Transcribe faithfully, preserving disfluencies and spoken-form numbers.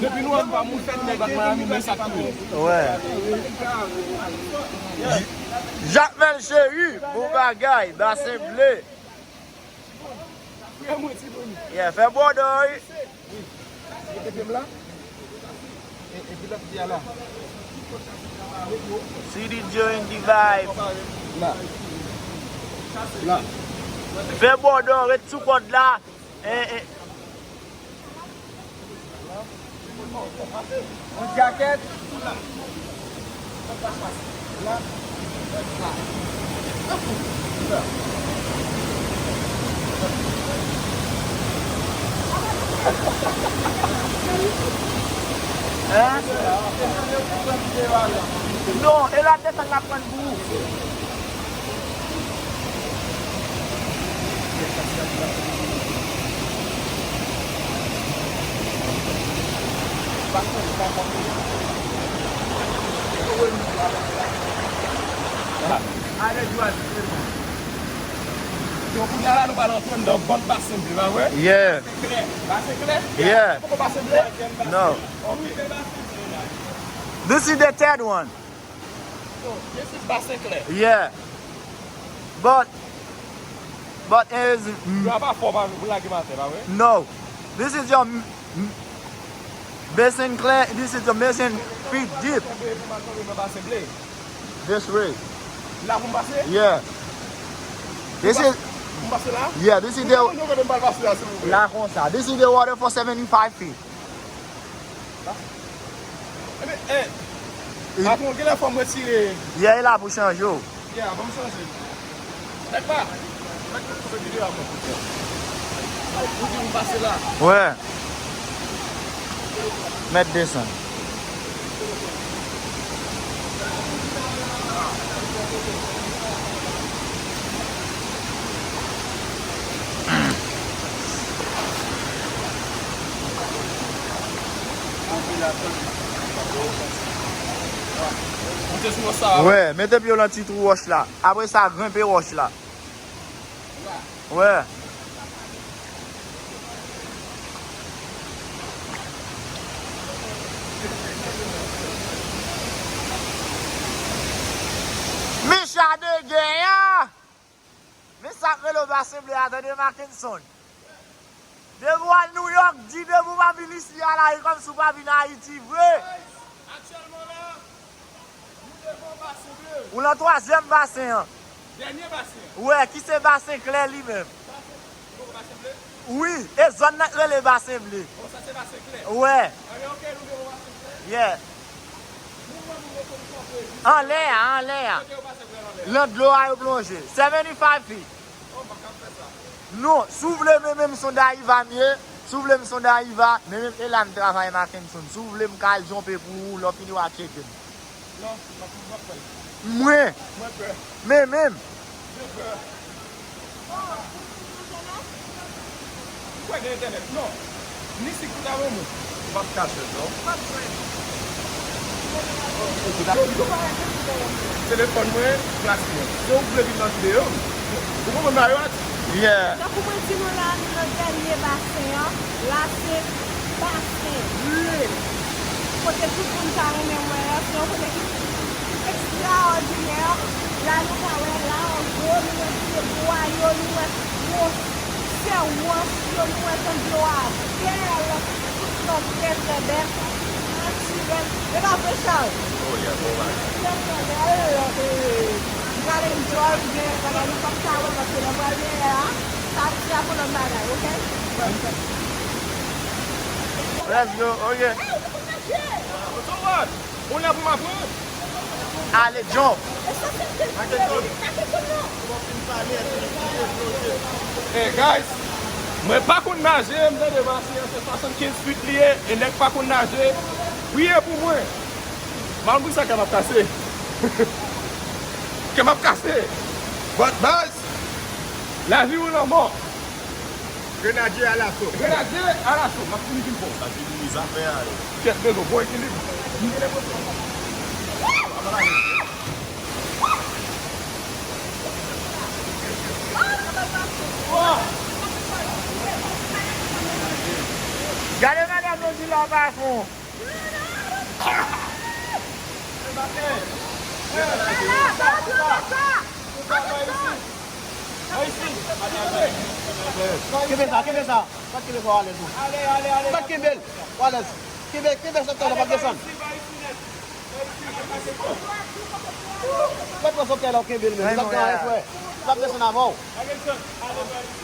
Depi nou wè m pa moun fèt nèg ak Miami, men sa k tou. Wè. Jakmèl Cheri, bon bagay, Basen Ble. Yeah, fè bòdò, wi. Mete pye m la. E, epi lòt pye a la. C D J in the vibe. La. La. Fè bòdò, ret sou kòd la. Eh, eh. Yon djakèt. Hein? Non, e la desann la pran pou ou. Donk, kounye a la, nou pral antre anndan bann Basen Ble, pa vre? Yeah. Klè. Basen Klè? Yeah. Poko Basen Ble? No. Oh, wi. This is the third one. So, this is Basen Klè. Yeah. But, but is, mm, yo a pa fò pa pou lage m atè, pa vre? No. This is your m- m- Basin Clay, this is the Basin Feet Deep. Tonbe pou m al tonbe nan Basen Ble. This way. La pou m pase? Yeah. This is, pou m pase la? Yeah, this is the, nou kote m pral pase la, silvouplè? La konsa. This is the water for seventy-five feet. Ebyen, eh, patwon, genlè fò m retire. Yeah, e la pou chanje w. Yeah, ban m chanje. Nèg pa, nèg pa fè videyo a mwen. Ou di m pase la. Wè. Mèt desann. Monte sou wòch sa a. Wè, mete pye w nan ti twou wòch la. Apre sa, grenpe wòch la. Wè. Micha de gè a! Men sa k rele w pa senble a, tande Mackenson. Depi w al New York, di depi w pa vin isi a la, e kòmsi w pa vin Ayiti vre. Aktyèlman la, nou devan Basen Ble. Ou nan twazyèm basen an. Dènye basen an. Wè, ki se Basen Klè li menm. Basen, nou devan Basen Ble? Wi, e zòn nan k rele Basen Ble. Bon, sa se Basen Klè. Wè. Ebyen, oke, nou devan Basen Klè. Yeah. Nou wè moun yo konn kanpe. Anlè a, anlè a. Kote yo pase klè anlè a? Nan dlo a yo plonje. Seventy-five feet. Oh, m pa ka fè sa. Non, si w vle men menm sonda Iva m ye, si w vle m sonda Iva, men menm e la m travay Mackenson. Si w vle m ka al jonpe pou ou, lè w fini w a tcheke m. Non, m ap, m ap fè l. Mwen. Mwen pè. Men menm. Mwen pè. Ou kwè gen entènèt? Non. Ni si kout avè mwen. Ou p ap ka jwenn, non. Ou p ap jwenn. Telefòn mwen, plas mwen. Si w vle vin nan videyo, ou konprann bagay yo a di? Yeah. Tankou mwen di nou la, nou nan dènye basen an. La se Basen Ble. Kote tout moun ta renmen wè a, se yon kote ki ekstraòdinè. La nou ka wè lago, nou wè pye bwa yo, nou wè gwo sèwans yo, nou wè jan dlo a bèl, tout sa trè, trè bèl, natirèl. E pa vre, Charles? Oh, yeah, bon bagay. Trè, trè bèl. E, m pral enjoy, gen bagay nou p ap ka wè, paske lè m pral dèyè a, sa, se ap yon lòt bagay, oke? Let's go, oke. Hey, ou te konn naje? So what? Ou la pou m aprann? Ale, jump. E sa se te, pa te konn non. Eh, guys, mwen pa konn naje, m tande Marseille se swasannkenz feet li ye, e nèg pa konn naje, priye pou mwen. Malgre sa, kè m ap kase. Kè m ap kase. But, guys, lavi ou lanmò. Grenadye alaso. Grenadye alaso. M ap fini vin bon. Sa ki di zafè a yo. Kèt, Belo, bon ekilib. M gen enpresyon. Woo! Apa la. Woo! Li la pa fon. Kenbe sa, kenbe sa. Bat kenbe sa, w alèz ou. Bat kenbe l, w alèz. Kenbe, kenbe sa, w ap desann. Bat pran sa, w kenbe l, men. Bat desann avè w.